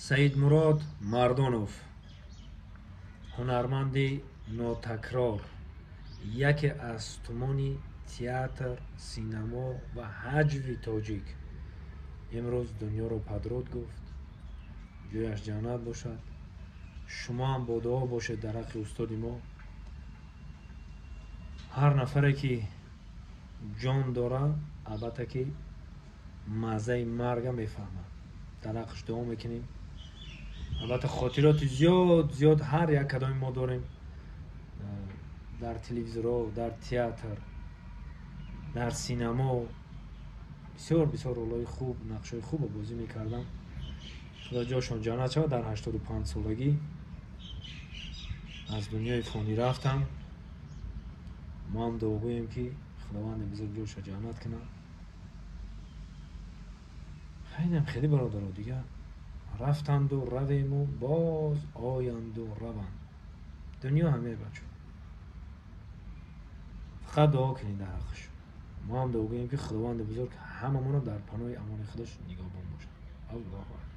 Саидмурод Мардонов, ҳунарманди нотакрор, яке аз сутумони театр, синамо ва ҳаҷви тоҷик, имрӯз дунёро падруд гуфт. Ҷояш ҷаннат бошад. Шумо ҳам бо дуо бошед дар ҳаққи устоди мо. Ҳар нафаре ки ҷон дорад, албатта ки маззаи марга мефаҳмад. Дар ҳаққаш дуо мекунем. Албатта, хотироти зиёд зиёд ҳар як кадоми мо дорем дар телевизорҳо, дар театр, дар синамо. Бисёр бисёр ролҳои хуб, нақшҳои хубро бозӣ мекардам. Худо ҷошон ҷаннат шавад. Дар 85 солагӣ аз дунёи фонӣ рафтам. Мо ҳам дуогӯем, ки Худованди бузург ҷоша ҷаннат кунад. Хайнам хеле, бародаро, дига рафтанду равему, боз оянду раванд. Дунё ҳаме, бачо, фақат дуо кунед дар ҳаққаш. Мо ҳам дуогӯем, ки Худованди бузург ҳамамонро дар паноҳи амони худаш нигоҳбон бошад. Аллоҳу акбар.